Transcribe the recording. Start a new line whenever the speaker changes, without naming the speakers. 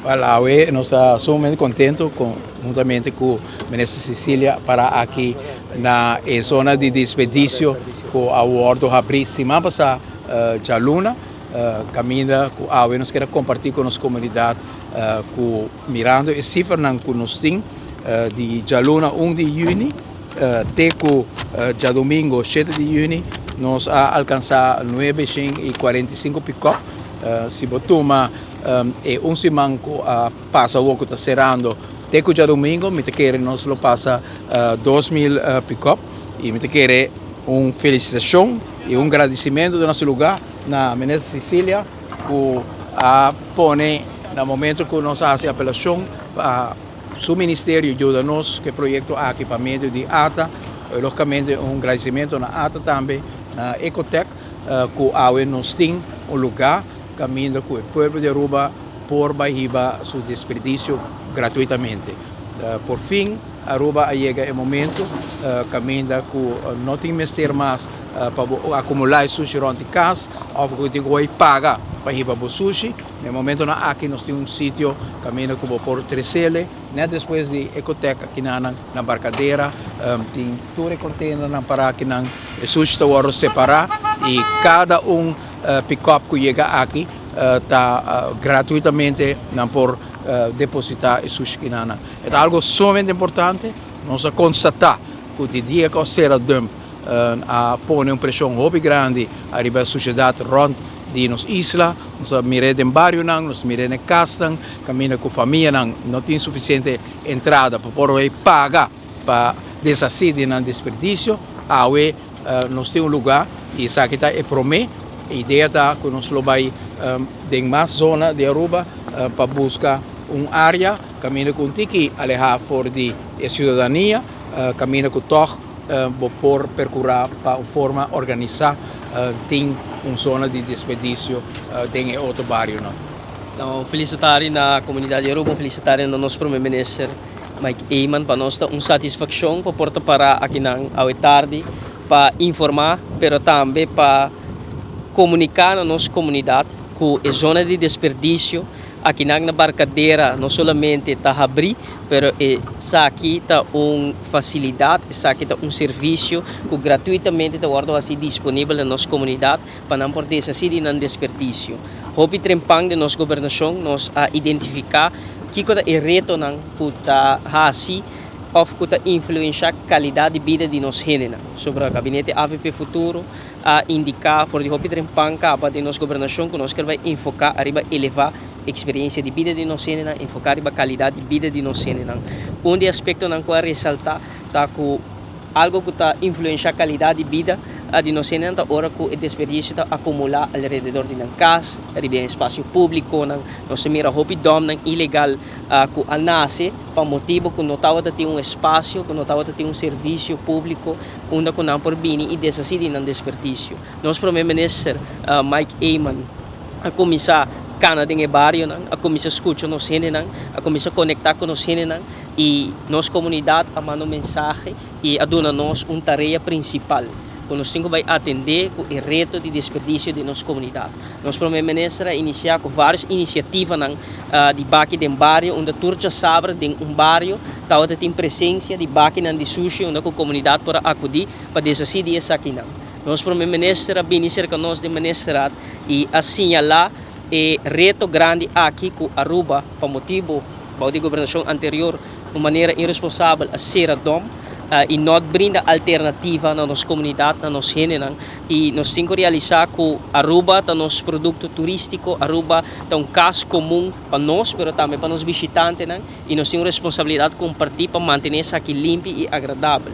Wel, awe nos ta sumamente contento con huntamente cu Minister Cecilia para aki na e zona di desperdicio cu a wordo habri siman pasa djaluna, caminda cu awe nos kier a comparti cu nos comunidad cu mirando e cifranan cu nos tin di djaluna 1 di juni te cu djadomingo 7 di juni nos a alcansa 945 pick-up. Si bo tuma e un siman cu a pasa awor cu ta cerando te cu djadomingo, mi ta kere nos lo pasa 2000 pick-up y mi ta kere un felicitacion y un gradicimento di nos lugar na Minister Cecilia cu a pone na momento cu nos a haci apelacion pa su ministerio yuda nos cu e proyecto aki pa medio di ATA. Logicamente un gradicimento na ATA tambe, na Ecotech, cu awe nos tin un lugar caminda cu e pueblo di Aruba por bay hiba su desperdicio gratuitamente. Por fin Aruba a yega e momento caminda cu no tin mester mas pa bo acumula e sushi rond di cas of cu tin cu bay paga pa hiba bo sushi. Na e momentonan aki nos tin un sitio caminda cu bo por trecele net despues di Ecotech akinanan na Barcadera tin tur e containernan para akinan e sushi ta wordo separa y cada un pick-up cu yega aki ta gratuitamente nan por deposita e sushi kinanan. E ta algo sumamente importante. Nos a constata cu di dia cu a cera dump a pone un presion hopi grandi ariba e sociedad rond di nos isla. Nos a mir'é den barionan, nos a mir'é den casnan, caminda cu famianan no tin suficiente entrada pa por bay paga pa deshaci di nan desperdicio. Awe nos tin un lugar y esaki ta e prome. E idea ta cu nos lo bay den mas zona di Aruba pa busca un area caminda cu un tiki aleha for di e ciudadania, caminda cu tog bo por percura pa un forma organisa tin un zona di desperdicio den e otro barionan.
Un felicitari na comunidad di Aruba, un felicitari na nos Prome Minister Mike Eman. Pa nos ta un satisfaccion pa por ta para akinan awe tardi pa informa pero tambe pa comunica na nos comunidad cu e zona di desperdicio akinan na Barcadera no solamente ta habri pero esaki ta un facilidad, esaki ta un servicio cu gratuitamente ta wordo haci disponibel na nos comunidad pa nan por deshaci di nan desperdicio. Hopi trempan den nos gobernacion nos a identifica kico ta e retonan cu ta haci of cu ta influencia calidad di bida di nos hendenan. Sobra Gabinete avp Futuro a indica for di hopi trempan caba den nos gobernacion cu nos kier bay enfoca ariba eleva experiencia di bida di nos hendenan, enfoca riba calidad di bida di nos hendenan. Un di e aspectonan cu a resalta ta cu algo cu ta influencia calidad di bida di nos hendenan ta ora cu e desperdicio ta acumula alrededor di nan cas, riba e espacio publiconan. Nos ta mira hopi domnan ilegal cu a nace pa motibo cu no tabata tin un espacio, cu no tabata tin un servicio publico unda cu nan por bini y deshaci di nan desperdicio. Nos Prome Minister Mike Eman a cuminsa cana den e barionan, a cuminsa scucha nos hendenan, a cuminsa conecta cu nos hendenan y nos comunidad a manda un mensahe y a duna nos un tarea principal cu nos tin cu bay atende cu e reto di desperdicio den nos comunidad. Nos Prome Minister a inicia cu varios iniciativanan di baki den bario unda tur djasabra den un bario tabata tin presencia di bakinan di sushi unda cu comunidad por a acudi pa deshaci di esakinan. Nos Prome Minister a bini cerca nos den Ministerraad y a señala e reto grandi aki cu Aruba pa motibo bao di gobernacion anterior un manera irresponsabel a cera dom y not brinda alternativa na nos comunidad, na nos hendenan y nos tin cu realisa cu Aruba ta nos producto turistico, Aruba ta un cas comun pa nos pero tambe pa nos bishitantenan y nos tin un responsabilidad comparti pa mantene esaki limpi y agradabel.